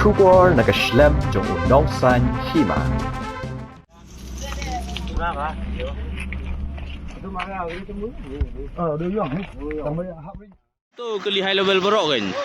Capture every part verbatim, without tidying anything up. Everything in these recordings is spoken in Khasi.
Khubor na ka shlem jong u nongsan hima. To kali high level baroh kan.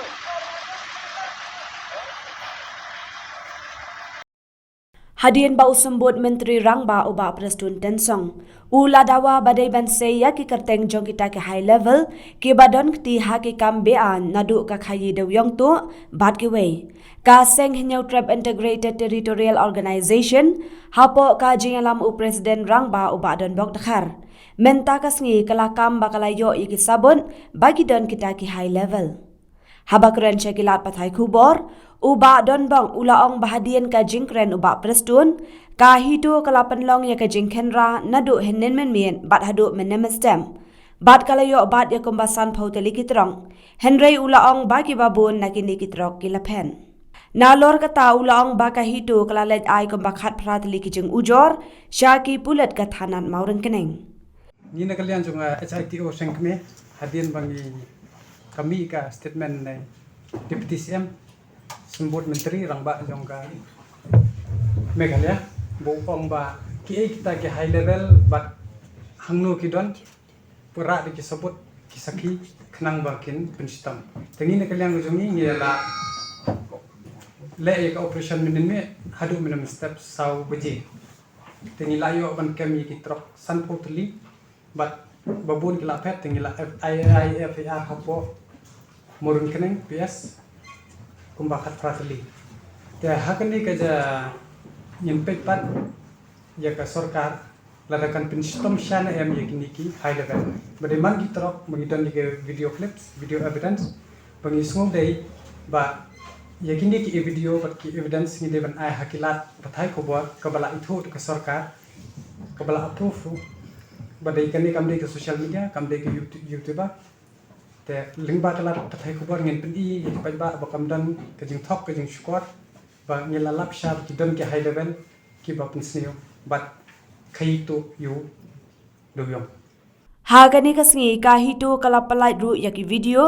Hadien ba u symbud Myntri Rangbah u Bah Prestone Tynsong u la dawa ba dei ban sei ïa ki kyrteng jong kita ki high level kiba don kti ha ki kam beaiñ naduh ka khaii dewiong tuh bad kiwei. Ka seng Hynñiewtrep Integrated Territorial Organization hapoh ka jingïalam u President Rangbah u Bah Donbok Dkhar mynta ka sngi ka la kam ba ka la ïoh ïa ki sabut ba ki don kita ki high level. Haba kren sha ki lad pathai khubor, u Bah Donbok u la ong ba hadien ka jingkren u Bah Prestone, ka HITO ka la pynlong ïa ka jingkhynra naduh hynnin mynmiet bad haduh mynne mynstep. Bad ka la ïoh bat ïa kumba sanphew tylli ki trok. Hynrei u la ong ba kiba bun na kine ki trok ki la phet. Nalor kata u la ong ba ka HITO ka la leit ai kumba khatphra tylli ki jingujor sha ki pulit ka thanat Mawryngkneng. Ngi na ka liang jong, eh, HITO Seng Kmie, hadien ba ngi, ka mih ka statement ne Deputy CM, symbud Myntri Rangbah jong ka Meghalaya, ba u ong ba kiei kita ki high level bad hangno ki don, pynrah da ki sabut ki sakhi khnang ba kin pynshitom. Te ngi na ka liang jong ngi ngi la leh ïa ka operation mynnin miet haduh mynne mynstep saw baje. Te ngi la ïoh ban kem ïa ki trok sanphew tylli bad ba bun ki la phet, te ngi la F-, I, I, FIR hapoh Mawryngkneng PS kumba khatphra tylli. Te ha kane ka jingpeit pat ïa ka sorkar lada kan pynshitom shane em ïa kine ki high level. Ba dei man ki trok ba ngi don ïa ki video clips, video evidence, ba ngi sngewdei ba ïa kine ki video bad ki evidence ngi dei ban ai ha ki lad pathai khubor kaba la ithuh da ka sorkar, kaba la approve ruh. Ba dei kane kam dei ka social media, kam dei ka YouTube, YouTuber. Te lyngba ka lad pathai khubor ngin pyni ïa ki paidbah ba kam don ka jingthok ka jingshukor ba ngi la lap sha ba ki don ki high level kiba pynsniew bad khaii tuh ïa u dewiong. Ha kane ka sngi ka HITO ka la pyllait ruh ïa ki video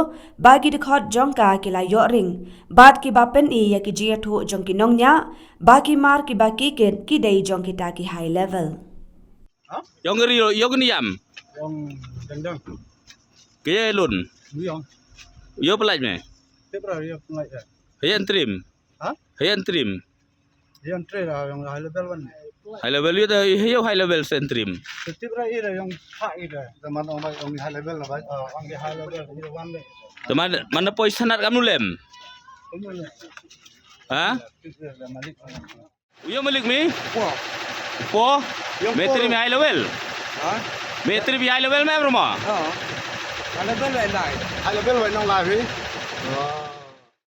ba ki dkhot jong ka ki la ïoh ring bad kiba pyni ïa ki jingïathuh jong ki nongñiah ba ki mar kiba ki kit ki dei jong kita ki high level. Ïong ri ïong ni ïam. Ïong dang dang. Ke ye lun. Ïong. Ïong pyllait me. Tip ra ïong pyllait ya. Hayan trim. Ha? Hayan trim. Ïong trim ra ïong high level wan. High level ïong da ïong high level sen trim. Tip ra ïong pha ïong da. Teman ong bai ong high level la bai. Ong high level ïong wan le. Teman mana poi sanat kam nulem. Ha? Malik. Uyo malik mi? Po. Po? Yo, me po. Trim high level? Ha? Me trim high level me, bro, ma? Ha. High level wei nai. High level wei nong lai mi? Ha.